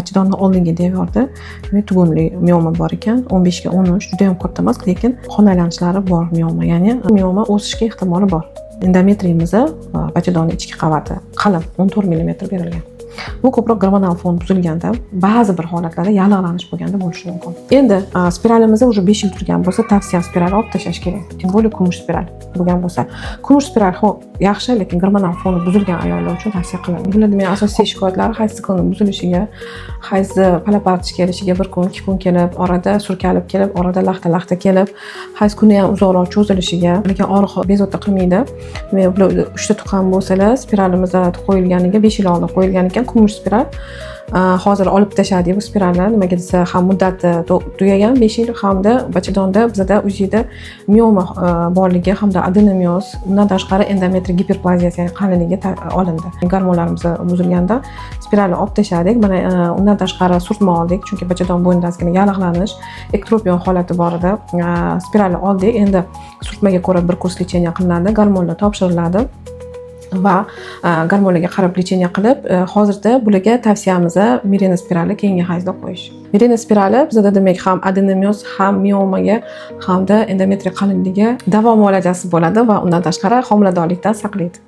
Bachadonni oldingi devorda, demak, tugunli mioma bor ekan, 15 ga 13, judayam katta emas, lekin qon aylanishlari bor mioma, ya'ni mioma o'sishga ehtimoli bor. Endometriyimiz, bachadonni ichki qavati qalin, 14 millimetr berilgan. Bu ko'proq gormonal fon buzilganda, ba'zi bir holatlarda yallig'lanish bo'lganda bo'lishi mumkin. Endi spiralimiz уже 5 yil turgan bo'lsa, tavsiyam, spiral olib tashlash kerak, тем более kumush spiral bo'lgan bo'lsa. Kumush spiral ho'p, yaxshi, lekin gormonal foni buzilgan ayollar uchun tavsiya qilinmaydi. Bularda men asosiy shikoyatlari hayz siklini buzilishiga, hayzni pala-partish kelishiga, bir kun, 2 kun kelib, orada surkalib kelib, orada laxta laxta kelib, hayz kuni ham uzoqroq cho'zilishiga, lekin og'riq bezovta qilmaydi. Demak, bular uchta tuqqan bo'lsalar, spiralimiz qo'yilganiga 5 yil oldin qo'yilgan ekan kumush spiral. Hozir olib tashladik bu spiralni, nimaga desa, ham muddati tugagan, 5 yil, hamda bachadonda bizada УЗИ da mioma borligi hamda adenomioz, undan tashqari endometriy giperplaziyasi, ya'ni qalinligi olindi. Gormonlarimiz buzilganda spiralni olib tashladik. Mana, undan tashqari surtma oldik, chunki bachadon bo'ynida ozgina yallig'lanish, ektropion holati bor edi. Spiralni oldik, endi surtmaga ko'ra bir kurs лечение qilinadi, gormonlar topshiriladi va gormonlarga qarab лечение qilib, hozirda bularga tavsiyamiz Mirena spirali keyingi hayzda qo'yish. Mirena spirali bizada, demak, ham adenomioz, ham miomaga, hamda endometriy qalinligiga davo muolajasi bo'ladi va undan tashqari homiladorlikdan saqlaydi.